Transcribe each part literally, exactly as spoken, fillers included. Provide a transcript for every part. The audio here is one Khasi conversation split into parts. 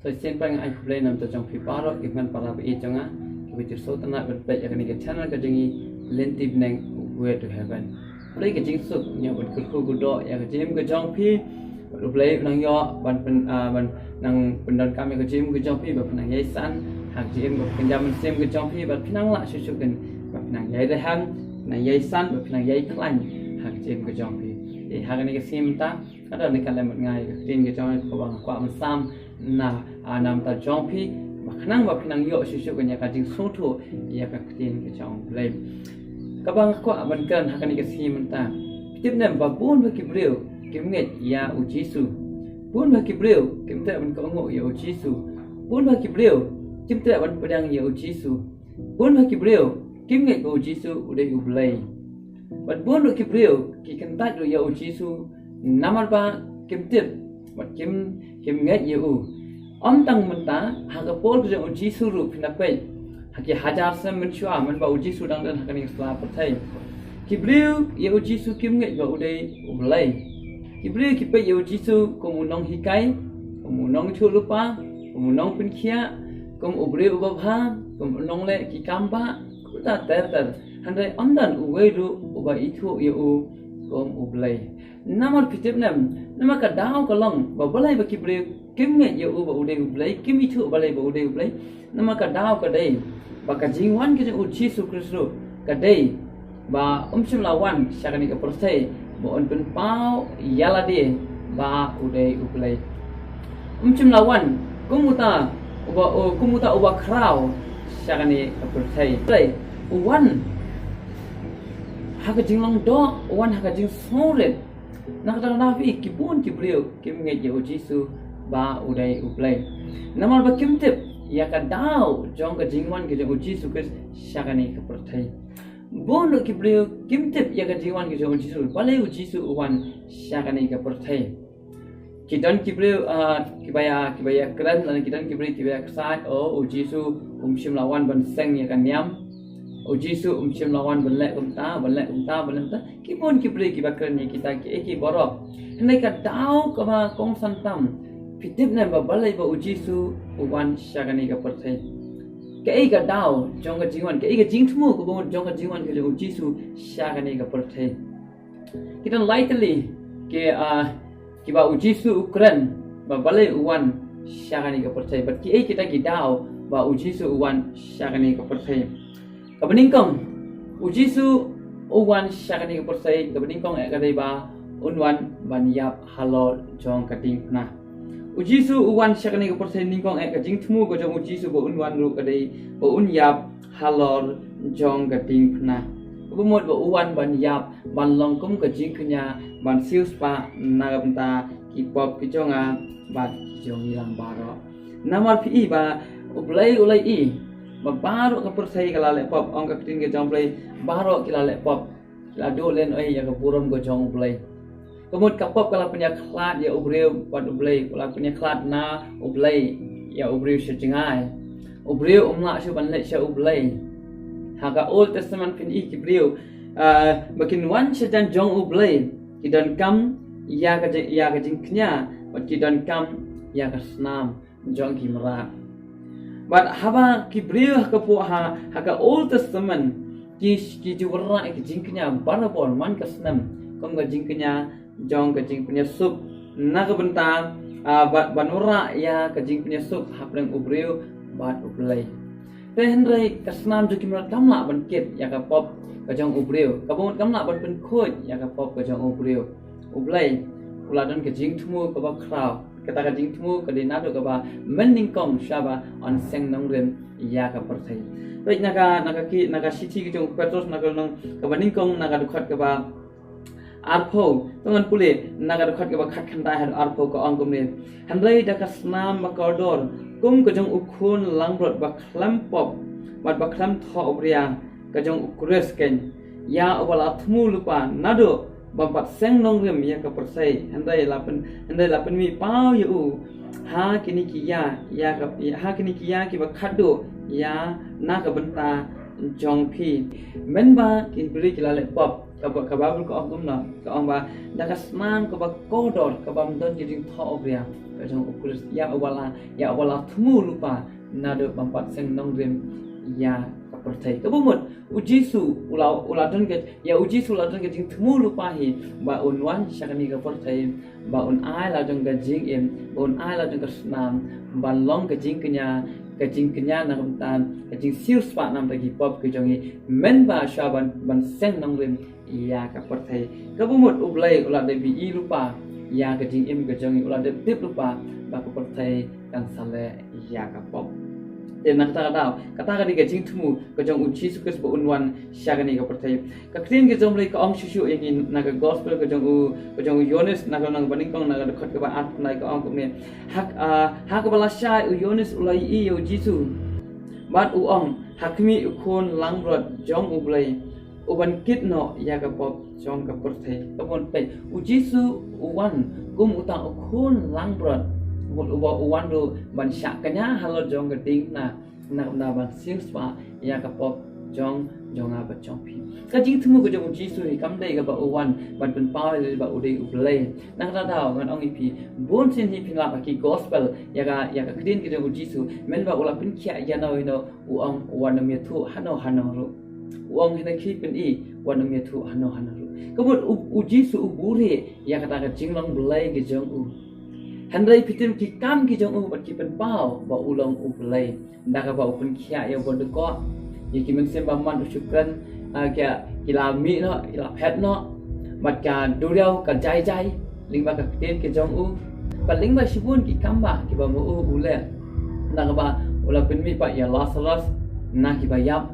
To shisien pat nga ai khublei na ka bynta jong phi baroh ki hynmen para ba ïeit jong nga kiba ju sngewtynnat ban peit ïa kane ka channel ka jong ngi, Lynti Bneng, Way to Heaven. Khublei ka jingsuk, ngi ïoh ban kyrkhu kyrdoh ïa ka jingim ka jong phi. Bad U Blei u nang ïoh ban pyn, ah, ban nang pyndonkam ïa ka jingim ka jong phi, ba phi nang ïai san ha ka jingim ka kynja mynsiem ka jong phi, bad phi nang lah shuh shuh kan ba phi nang ïai rhem, phi nang ïai san, ba phi nang ïai khlaiñ ha ka jingim ka jong phi. Te ha kane ka sngi mynta, ka don ne ka lem bad nga ïa ka ktien ka jong phi kaba nga kwah ban sam na, ah, na ka bynta jong phi, ba khnang ba phi nang ïoh shuh shuh kan ïa ka jingsngewthuh ïa ka ktien ka jong U Blei. Kaba nga kwah ban kren ha kane ka sngi mynta. Phi tip ne em ba bun ba ki briew kim ngeit ïa U Jisu. Bun ba ki briew kim treh ban kohnguh ïa U Jisu. Bun ba ki briew kim treh ban pdiang ïa U Jisu. Bun ba ki briew kim ngeit ba U Jisu u dei U Blei. Bad bun ruh ki briew ki kyntait ruh ïa U Jisu namar ba kim tip bad kim, kim ngeit ïa u. Ym tang mynta, ha ka por ka jong U Jisu ruh phin da peit, ha ki hajar snem mynshuwa mynba U Jisu dang don ha kane ka sla pyrthei, ki briew ïa U Jisu kim ngeit ba u dei U Blei. Ki briew ki peit ïa U Jisu kum u nonghikai, kum u nongïathuhlypa, kum u nongpynkhiah, kum u briew uba bha, kum u nongleh ki kam bah, kumta ter ter. Hynrei ym don uwei ruh uba ithuh ïa u kum U Blei. Namar phi tip ne em, namar ka daw ka long ba balei ba ki briew kim ngeit ïa u ba u dei U Blei, kim ithuh balei ba u dei U Blei. Namar ka daw ka dei ba ka jingwan ka jong U Jisu Khrist ruh ka dei ba um shym la wan sha kane ka pyrthei ba un pynpaw ïa lade ba u dei U Blei. Um shym la wan kum uta uba, kum uta uba khraw sha kane ka pyrthei. Hynrei u wan ha ka jinglong doh, u wan ha ka jingsngewrit. Na kata ka daw phi, ki bun ki briew kim ngeit ïa U Jisu ba u dei U Blei. Namar ba kim tip ïa ka daw jong ka jingwan ka jong U Jisu Khrist sha kane ka pyrthei. Bun ruh ki briew kim tip ïa ka jingwan ka jong U Jisu, balei U Jisu u wan sha kane ka pyrthei. Ki don ki briew, ah, kiba ïa, kiba ïakren, lane ki don ki briew kiba ïaksaid, oh, U Jisu um shym la wan ban seng ïa ka niam. U Jisu um shym la wan ban leh kumta, ban leh kumta, ban leh kumta. Ki bun ki briew kiba kren ïa kita kiei kiei baroh. Hynrei ka daw kaba kongsan tam, phi tip ne em ba balei ba U Jisu u wan sha kane ka pyrthei. Kaei ka daw jong ka jingwan, kaei ka jingthmu kaba mut jong ka jingwan ka jong U Jisu sha kane ka pyrthei. Ki don lai tylli ki, ah, kiba U Jisu u kren ba balei u wan sha kane ka pyrthei, bad kiei kita ki daw ba U Jisu u wan sha kane ka pyrthei. Kaba nyngkong, U Jisu u wan sha kane ka pyrthei, kaba nyngkong eh ka dei ba un wan ban ïap halor jong ka diengphna. U Jisu u wan sha kane ka pyrthei, nyngkong eh ka jingthmu ka jong U Jisu ba un wan ruh ka dei ba un ïap halor jong ka diengphna. Kaba mut ba u wan ban ïap, ban long kum ka jingkñia, ban siewspah na ka bynta ki pop ki jong nga bad ki jong ngi lang baroh. Namar phi i ba U Blei u la i ba baroh ka pyrthei ka la leh pop, ong ka ktien ka jong U Blei, baroh ki la leh pop, ki la duh lehnohei ïa ka burom ka jong U Blei. Ka mut ka pop ka la pynïakhlad ïa u briew bad U Blei, ka la pynïakhlad na U Blei ïa u briew sha jngai. U briew um lah shuh ban leit sha U Blei. Ha ka Old Testament phin i ki briew, ah, ba kin wan sha jan jong U Blei, ki donkam ïa ka jing, ïa ka jingkñia, bad ki donkam ïa ka snam jong ki mrad. Bad haba ki briew ha ka pu, ha, ha ka Old Testament, ki, ki ju wanrah ïa ka jingkñia barabor man ka snem, kum ka jingkñia jong ka jingpynïasuk na ka bynta, ah, ba, ban wanrah ïa ka jingpynïasuk hapdeng u briew bad U Blei. Te hynrei ka snam jong ki mrad kam lah ban kit ïa ka pop ka jong u briew, kaba mut kam lah ban pynkhuid ïa ka pop ka jong u briew. U Blei u la don ka jingthmu kaba khraw. Kata ka jingthmu ka dei naduh kaba mynnyngkong shaba un seng nongrim ïa ka pyrthei. Peit na ka, na ka ki, na ka shithi ka jong u Petros, na ka lynnong kaba nyngkong, na ka dkhot kaba arphew. To ngan pule na ka dkhot kaba khatkhyndai haduh arphew, ka ong kumne: Hynrei da ka snam ba kordor, kum ka jong u khun langbrot ba khlem pop bad ba khlem thohbria, ka jong u Khrist keiñ, ïa uba la thmu lypa naduh bym pat seng nongrim ïa ka pyrthei, hynrei la pyn, hynrei la pynmih paw ïa u ha kine ki ïa, ïa ka, ha kine ki ïa kiba khatduh ïa na ka bynta jong phi. Mynba ki briew ki la leh pop, Ka Baibl ka ong kumno, ka ong ba da ka snam kaba kordor, kaba ym don ki jingthoh bria ka jong u Khrist, ïa uba la, ïa uba la thmu lypa naduh bym pat seng nongrim ïa ka pyrthei. Kaba mut u Jisu u la, u la don ka, ïa u Jisu u la don ka jingthmu lypa hi ba un wan sha kane ka pyrthei, ba un ai la jong ka jingim, ba un ai la jong ka snam ban long ka jingkñia, ka jingkñia na ka bynta, ka jingsiewspah na ka bynta ki pop ki jong ngi, mynba shuwa ban, ban seng nongrim ïa ka pyrthei. Kaba mut u Blei u la dep ïohi lypa ïa ka jingim ka jong ngi, u la dep tip lypa ba ka pyrthei kan sa leh ïa ka pop. Te na kata ka daw, kata ka dei ka jingthmu ka jong u Jisu Khrist ba un wan sha kane ka pyrthei. Ka ktien ka jong u Blei ka ong shuh shuh ïa ngi na ka gospel ka jong u, ka jong u Ïoannis, na ka lynnong ba nyngkong, na ka dkhot kaba arphew lai, ka ong kumne: Ha, ah, ha kaba lashai u Ïoannis u la ïohi ïa u Jisu, bad u ong: Ha khmih u Khun langbrot jong u Blei, uban kit noh ïa ka pop jong ka pyrthei. Kaba mut peit, u Jisu u wan kum uta u Khun langbrot, uba u wan ruh ban shah kñia halor jong ka diengphna, na ka bynta ban siewspah ïa ka pop jong, jong nga bad jong phi. Ka jingthmu ka jong u Jisu hi kam dei kaba u wan ban pynpaw ïa lade ba u dei u Blei. Na kata ka daw ngan ong ïa phi, bun sien hi phin lap ha ki gospel ïa ka, ïa ka ktien ka jong u Jisu, mynba u la pynkhiah ïano ïano u ong: Wat nym ïathuh hano hano ruh. U ong: Ha khmih, pyn-i, wat nym ïathuh hano hano ruh. Kaba mut u, u Jisu u buhrieh ïa kata ka jinglong Blei ka jong u. Hynrei phi tip, ki kam ki jong u bad ki pynpaw ba u long u Blei da kaba u pynkhiah ïa u bordukok, ïa ki mynsiem bymman u shu kren, ah, ki, ki la mih noh, ki la phet noh, bad ka duriaw ka jai jai lyngba ka ktien ka jong u. Bad lyngba shibun ki kam ba, kiba ma u u leh, na kaba u la pynmih pat ïa Lasaros na kiba ïap.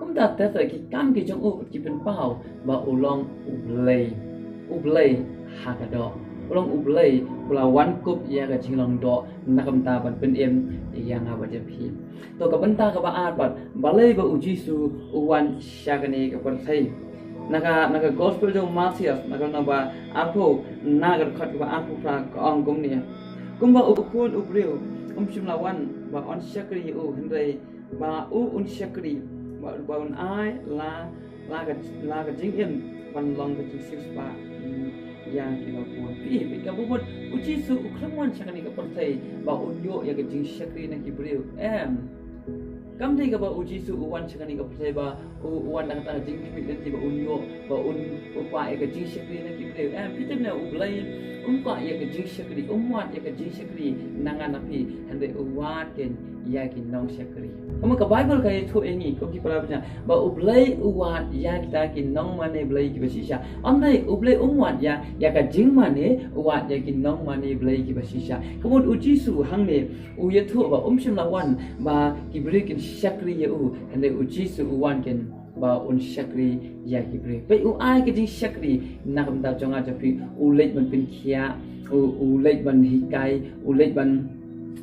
Kumta ter ter ki kam ki jong u ki pynpaw ba u long u Blei. U Blei ha ka doh. U long u Blei uba la wan kup ïa ka jinglong doh na ka bynta ban pynim ïa nga bad ïa phi. To, ka bynta kaba ar pat, balei ba u Jisu u wan sha kane ka pyrthei? Na ka, na ka gospel jong u Mathaios, na ka lynnong ba arphew, na ka dkhot kaba arphew phra, ka ong kumne: Kumba u Khun u briew um shym la wan ba un shakri ïa u, hynrei ba u un shakri, ba, ba un ai la, la ka, la ka jingim ban long ka jingsiewspah, mm, ïa kiba bun. Phi, phi, kaba mut u Jisu u khlem wan sha kane ka pyrthei ba un ïoh ïa ka jingshakri na ki briew. Em. Kam dei kaba u Jisu u wan sha kane ka pyrthei ba u, u wan da kata ka jingkhmih lynti ba un ïoh, ba un, u kwah ïa ka jingshakri na ki briew. Em, phi tip ne, u Blei um kwah ïa ka jingshakri, um wad ïa ka jingshakri na nga na phi, hynrei u wad keiñ ïa ki nongshakri. Kumba ka Baibl ka ïathuh ïa ngi, ko ki para bangeit, ba u Blei u wad ïa kita ki nongmane Blei kiba shisha. Ym dei, u Blei um wad ïa, ïa ka jingmane, u wad ïa ki nongmane Blei kiba shisha. Kaba mut u Jisu hangne u ïathuh ba um shym la wan ba ki briew kin shakri ïa u, hynrei u Jisu u wan keiñ ba un shakri ïa ki briew. Peit, u ai ka jingshakri na ka bynta jong nga jong phi, u leit ban pynkhiah, u, u leit ban hikai, u leit ban,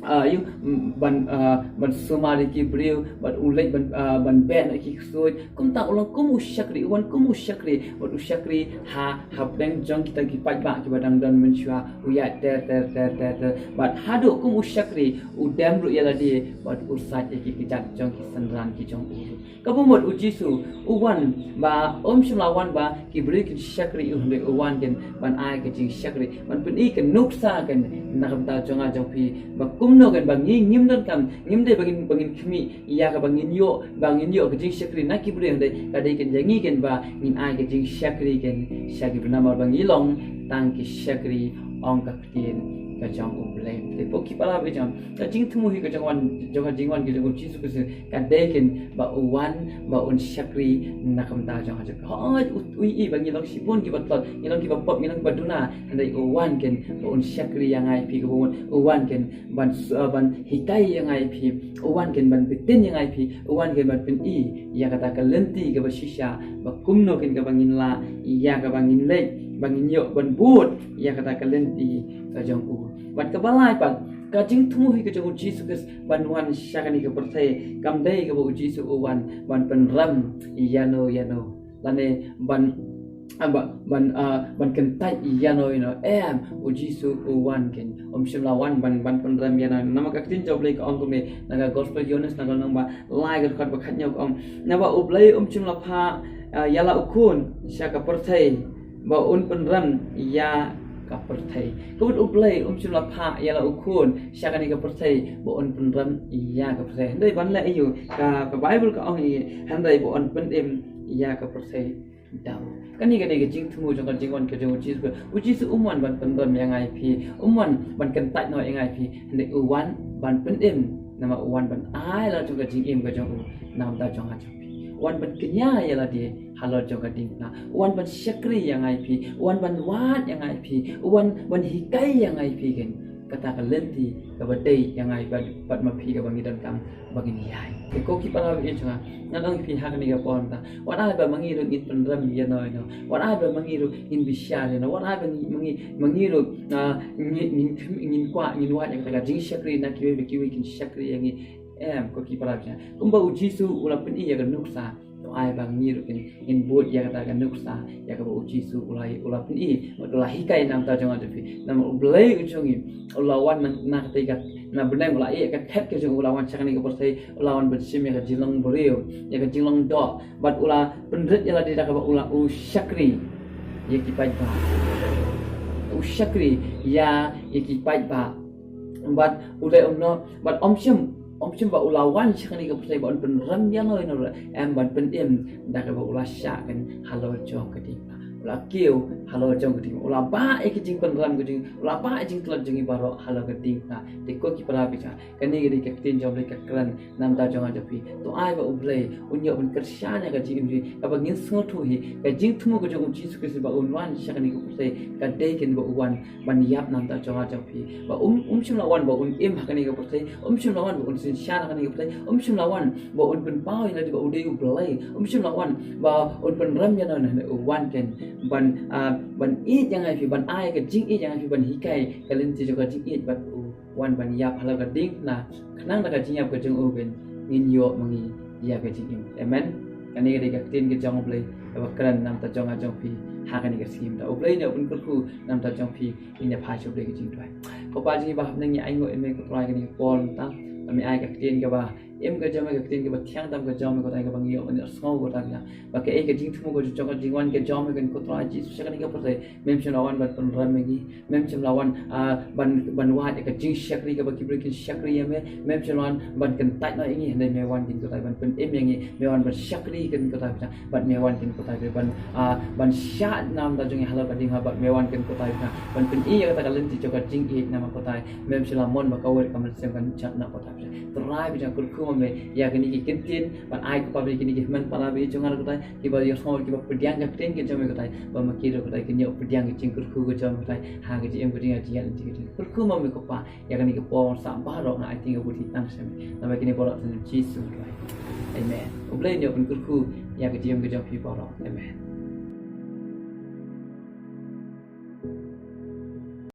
ah, ïoh, mm, ban, ah, ban sumar ïa ki briew, bad u leit ban, ah, ban beh ïa ki ksuid. Kumta u long kum u shakri, u wan kum u shakri, bad u shakri ha, hapdeng jong kita ki paidbah kiba dang don mynshuwa, u ïaid ter ter ter ter ter. Bad haduh kum u shakri u dem ruh ïa lade, bad u sait ïa ki kjat jong ki synran ki jong u. Kaba mut u Jisu u wan ba um shym la wan ba ki briew kin shakri ïa u, hynrei u wan keiñ ban ai ka jingshakri, ban pyni ka nuksa keiñ na ka bynta jong nga jong phi, ba kumno keiñ ba ngi ngim donkam, ngim dei ba ngin, ba ngin khmih ïa kaba ngin ïoh, ba ngin ïoh ka jingshakri na ki briew, hynrei ka dei keiñ ïa ngi keiñ ba ngin ai ka jingshakri keiñ sha ki briew, namar ba ngi long tang ki shakri, ong ka ktien ka jong u Blei. Te ko ki para bangeit, ka jingthmu hi ka jingwan, jong ka jingwan ka jong u Jisu Khrist ka dei keiñ ba u wan ba un shakri na ka bynta jong nga jong phi. Hooid, u, u ïohi ba ngi long shibun kiba tlot, ngi long kiba pop, ngi long kiba duna, hynrei u wan keiñ ba un shakri ïa nga ïa phi, kaba mut u wan keiñ ban s-, uh, ban hikai ïa nga ïa phi, u wan keiñ ban btin ïa nga ïa phi, u wan keiñ ban pyni ïa kata ka lynti kaba shisha, ba kumno keiñ kaba ngin lah ïa kaba ngin leit, ba ngin ïoh ban bud ïa kata ka lynti ka jong u. Bad kaba lai pat, ka jingthmu hi ka jong u Jisu Khrist ban wan sha kane ka pyrthei kam dei kaba u Jisu u wan ban pynrem ïano ïano, lane ban, ah, ba, ban, ah, ban kyntait ïano ïano. Em, u Jisu u wan keiñ, um shym la wan ban, ban pynrem ïano. Namar ka ktien jong u Blei ka ong kumne, na ka gospel Ïoannis, na ka lynnong ba lai, ka dkhot ba khathynñiew, ka ong: Naba u Blei um shym la phah ah, ïa la u khun sha ka pyrthei ba un pynrem ïa ka pyrthei. Ka mut U Blei um shym la phah ïa la u khun sha kane ka pyrthei ba un pynrem ïa ka pyrthei. Hynrei ban leh aïu, ka, ka Baibl ka ong ïa, hynrei ba un pynim ïa ka pyrthei da u. Kane ka dei ka jingthmu jong ka jingwan ka jong U Jisu. U Jisu um wan ban pynrem ïa nga ïa phi, um wan ban kyntait noh ïa nga ïa phi, hynrei u wan ban pynim, namar u wan ban ai la jong ka jingim ka jong u na bynta jong nga jong phi. U wan ban kñia ïa lade halor jong ka diengphna. U wan ban shakri ïa nga ïa phi, u wan ban wad ïa nga ïa phi, u wan ban hikai ïa nga ïa phi kein kata ka lynti kaba dei ïa nga ïa phi bad, bad ma phi kaba ngi donkam ba ngin ïai. Te ko ki para bangeit jong nga, ngan ong ïa phi ha kane ka por mynta, wat ai ba ma ngi ruh ngin pynrem ïano ïano, wat ai ba ma ngi ruh ngin bishar ïano, wat ai ba ngi, ma ngi, ma ngi ruh, ah, ngin, ngin, ngin kwah, ngin wad ïa kata ka jingshakri na kiwei ba kiwei kin shakri ïa ngi. Em, ko ki para bangeit jong nga, kumba U Jisu u la pyni ïa ka nuksa, to ai ba ngi ruh ngin, ngin bud ïa kata ka nuksa ïa kaba U Jisu u la, u la pyni bad u la hikai na bynta jong nga jong phi. Namar U Blei u jong ngi u la wan na, na katei ka, na bneng, u la ïeh ïa ka khet ka jong u, u la wan sha kane ka pyrthei, u la wan ban shim ïa ka jinglong briew, ïa ka jinglong doh, bad u la pynrit ïa lade da kaba u la, u shakri ïa ki paidbah. U shakri ïa, ïa ki paidbah. Bad u dei, um, noh, bad um shym, um shym ba u la wan sha kane ka pyrthei ba un pynrem ïano ïano ruh, em, ban pynim, da kaba u la shah kein halor jong ka diengphna. U la kiew halor jong ka diengphna. U la bah ïa ka jingpynrem ka jong, u la bah ïa ka jingtlot jong ngi baroh halor ka diengphna. Te ko ki para bangeit jong nga, kane ka dei ka ktien jong U Blei ka kren na bynta jong nga jong phi. To ai ba U Blei un ïoh ban kyrshan ïa ka jingim jong ngi, kaba ngin sngewthuh hi ka jingthmu ka jong U Jisu Khrist ba un wan sha kane ka pyrthei ka dei kein ba u wan ban ïap na bynta jong nga jong phi. Ba um, um shym la wan ba un im ha kane ka pyrthei, um shym la wan ba un synshar ha kane ka pyrthei, um shym la wan ba un pynpaw ïa lade ba u dei U Blei, um shym la wan ba un pynrem ïano ïano, u wan kein ban, ah, ban ïeit ïa nga ïa phi, ban ai ka jingïeit ïa nga ïa phi, ban hikai ka lynti jong ka jingïeit, bad u wan ban ïap halor ka diengphna, khnang da ka jingïap ka jong u kein ngin ïoh ma ngi ïa ka jingim. Amen. Kane ka dei ka ktien ka jong U Blei kaba kren na bynta jong nga jong phi ha kane ka sngi mynta. U Blei un ïoh pynkyrkhu na bynta jong phi. Ngin ïa phai sha U Blei ka jingduwai. Ko Pa jong ngi ba ha bneng, ngi ainguh ïa me ko Trai kane ka por mynta. Ba me ai ka ktien kaba im ka jong me, ka ktien kaba thiang tam ka jong me ko Trai, kaba ngi ïoh ban ïohsngew ko Trai. Ba kaei ka jingthmu ka jong ka jingwan ka jong me kein ko Trai Jisu sha kane ka pyrthei, mem shym la wan ban pynrem ïa ngi, mem shym la wan, ah, ban, ban wad ïa ka jingshakri kaba ki briew kin shakri ïa me, mem shym la wan ban kyntait noh ïa ngi, hynrei me wan kein ko Trai ban pynim ïa ngi, me wan ban shakri kein ko Trai, bad me wan kein ko Trai ban, ah, ban shah na bynta jong ngi halor ka diengphna, bad me wan kein ko Trai ban pyni ïa kata ka lynti jong ka jingïeit, namar ko Trai mem shym la mon ba ka wei ka mynsiem kan jot noh ko Trai. Trai bad jong kyrkhu ma me ïa kine ki ktien, bad ai ko Pa ba kine ki hynmen para bangeit jong nga ko Trai, kiba ïohsngew, kiba pdiang ka ktien ka jong me ko Trai, ba ma ki ruh ko Trai kin ïoh pdiang ka jingkyrkhu ka jong me ko Trai ha ka jingim ka jingïaid ka jingkyrkhu. Kyrkhu ma me ko Pa ïa kane ka por sa baroh, nga ai ïa ka buti tang sha me. Namar kine baroh ha u Jisu Khrist. Amen. U Blei un ïoh pynkyrkhu ïa ka jingim ka jong phi baroh. Amen.